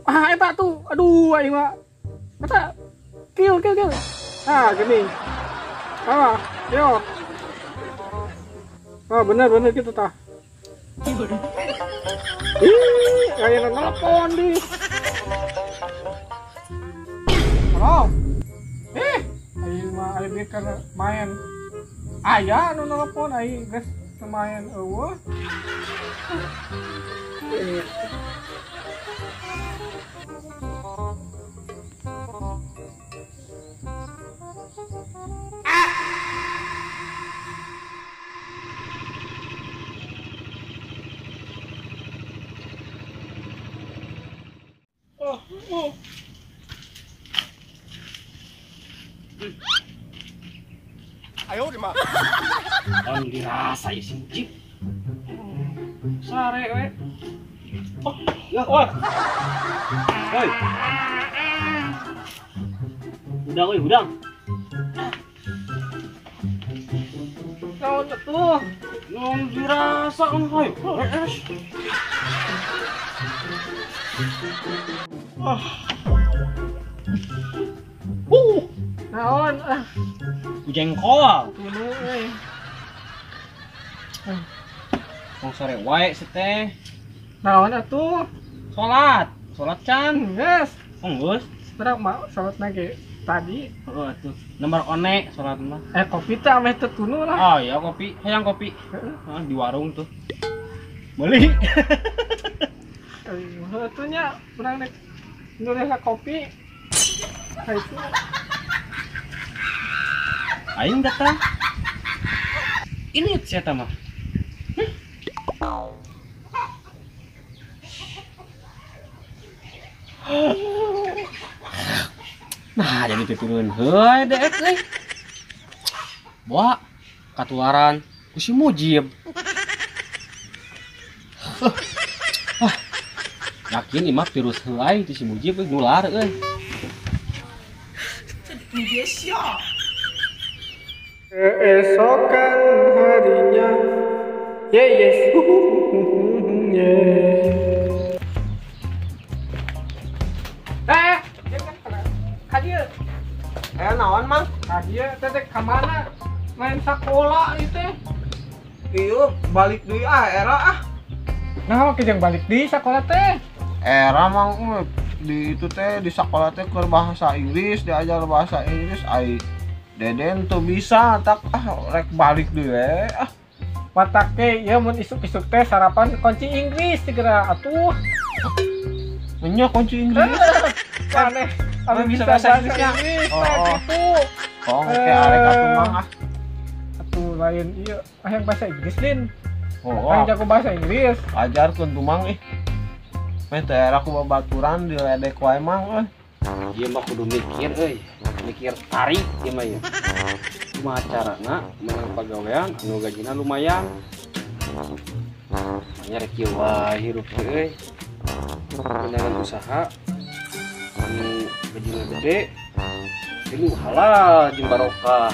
Ah, eta tuh. Aduh, aing mah. Eta. Kill, kill, kill. Ah, gini. Ah, yo. Ah, bener bener gitu tah. Ih, kayak nelpon di. Halo. Aing mah aing keur main. Aya nu nelpon aing geus main eueuh. Oh, oh. Ayo di mah. On dirasa ieu si Mujib. Sare we. Oh, ya, wah. Hoi. Udang euy, udang. Naon atuh? Naon dirasa euy. Hees. Ah. Naon ah. Jengkol. Tunu euy. Tong sore wae si teh. Naon atuh? Salat. Salat can. Geus. Oh, geus. Seberapa mah salatna ge tadi? Heeh atuh. Nomor one salat mah. Kopi teh ameh teu tunu lah. Oh iya kopi, hayang kopi. Heeh, di warung tuh. Meuli. Heuh atuh nya urang rek nulis kopi. Ka itu. Aing datang. Ini si eta mah. Nah, jadi titurun heuy deek euy. Boa katularan ku si Mujib. Ah, yakin ieu mah virus heuay ti si Mujib euy nular euy. Keesokan harinya. Ye yes. Ye. Ka dieu. Naon, Mang? Ka dieu teh teh ka mana? Main sakola ieu teh. Ieu balik deui ah era ah. Nah, make jeung balik deui sakola teh. Era Mang di itu teh di sakola teh keur bahasa Inggris, diajar bahasa Inggris ai Deden tuh bisa tak ah rek balik deui we ah. Matak ge ieu mun isuk-isuk teh sarapan kunci Inggris segera atuh. Nya kunci Inggris. Aneh, anu bisa bahasa Inggrisnya. Oh, gitu. Oh, oke arek atuh Mang ah. Atuh lain ieu ah yang bahasa Inggris Lin. Oh, yang jago bahasa Inggris. Ajarkeun tuh Mang ih. Meh teh era ku babaturan diledek wae Mang euy. Ieu mah kudu mikir euy, mikir tarik ieu mah ieu. Kumaha carana menang pagawean anu gajina lumayan. Manya rek kieu wae hirup teh euy. Menangan usaha anu gajina gede, ini halal jeung barokah.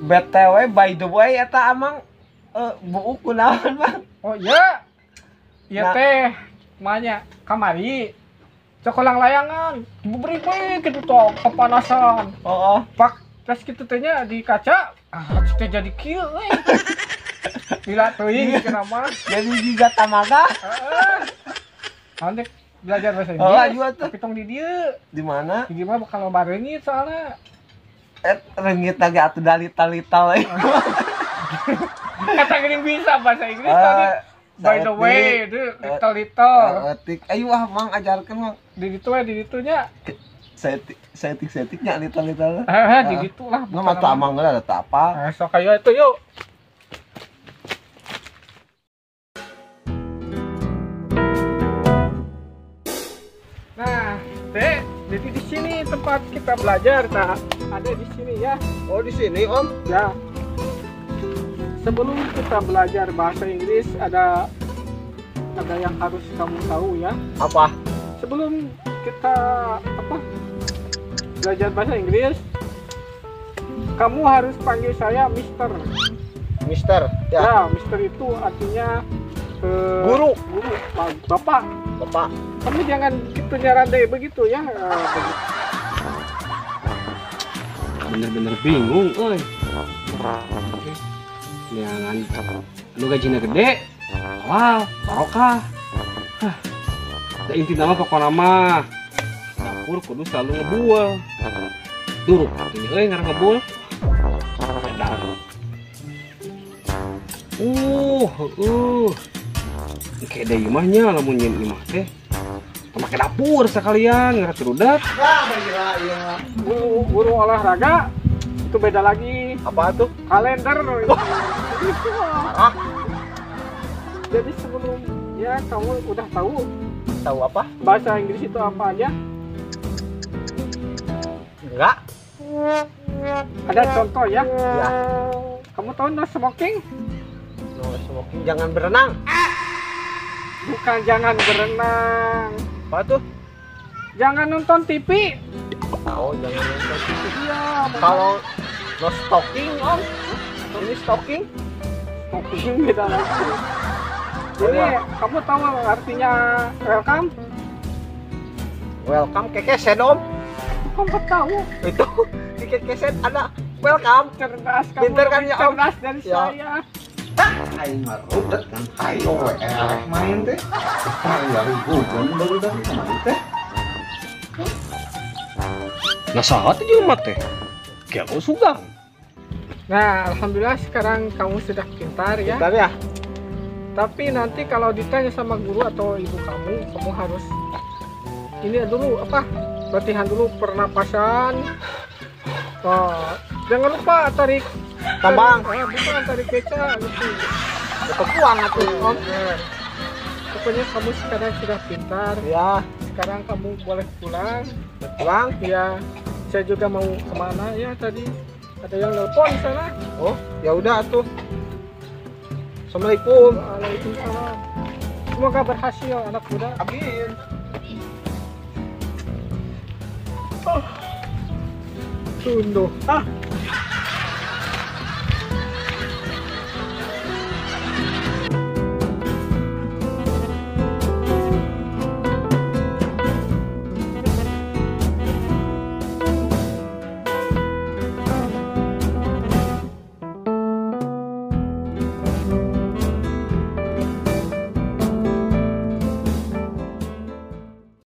BTW by the way eta amang buuk kunaon Bang? Oh iya. Iya Nah. teh manya kamari cokolang layangan diberi we gitu toh kepanasan. Oh, oh. Pak tes kitu teh nya di kaca ah teh jadi kieu euy. Gila teuing cenah mah. Jadi juga tamaga. Heeh. Nanti belajar bahasa Oh, Inggris. ayo atuh. Tapi tong di dieu. Di mana? Di dieu mah bakal loba reungit soalnya. Reungit lagi atuh dalita-lita euy. Kata geuning bisa bahasa Inggris tadi. By the way, itu little little. Etik. Ayo ah Mang ajarkeun Mang. Di ditu we, di ditu nya. Setik-setiknya little little. Eh, di ditu lah. Nggak mah tuh amang geus ada tak apa. Sok ayo itu yuk. Nah, Teh, jadi di sini tempat kita belajar, nah, ada di sini ya. Oh, di sini, Om. Ya. Sebelum kita belajar bahasa Inggris, ada yang harus kamu tahu ya. Apa? Sebelum kita belajar bahasa Inggris, kamu harus panggil saya Mister. Mister. Ya, ya Mister itu artinya Guru, guru, bapak. Bapak. Kamu jangan gitu nyarande begitu ya. Bener-bener bingung, euy. Neangan anu gajina gede, halal, barokah. Hah. Da intina mah pokona mah dapur kudu selalu ngebul. Duruk atuh euy ngarah ngebul. Edan. Engke deui mah nya lamun nyeun imah teh. Make dapur sekalian ngarah rudat. Wah, gila ieu. Guru olahraga itu beda lagi. Apa tuh? Kalender. Parah. Jadi sebelum ya kamu udah tahu. Tahu apa? Bahasa Inggris itu apa aja? Enggak. Ada contoh ya? Ya. Kamu tahu no smoking? No smoking, jangan berenang. Bukan jangan berenang. Apa tuh? Jangan nonton TV. Oh, jangan nonton TV. Iya. Kalau no stalking, Om. Ini stalking? Stalking beda lagi. Jadi, oh, ya. Kamu tahu artinya welcome? Welcome kekeset, Om. Kamu tahu? Itu di kekeset ada welcome. Cerdas kamu. Pinter kan ya, Om? Cerdas dari ya. Saya. Aing mah rudet kan ayo we eleh main teh. Paling hujan baru dari kemarin teh. Nah saha teh jelema teh? Gelo sugang. Nah, alhamdulillah sekarang kamu sudah pintar ya. Pintar ya. Tapi nanti kalau ditanya sama guru atau ibu kamu, kamu harus ini dulu apa? Latihan dulu pernapasan. Oh, jangan lupa tarik tambang. Bukan tarik beca gitu. Kepuang atuh, Om. Pokoknya kamu sekarang sudah pintar. Ya. Sekarang kamu boleh pulang. Pulang? Ya. Saya juga mau kemana ya tadi? Ada yang nelpon sana. Oh, ya udah atuh. Assalamualaikum. Waalaikumsalam. Semoga berhasil anak muda. Amin. Oh. Tunduh. Ah.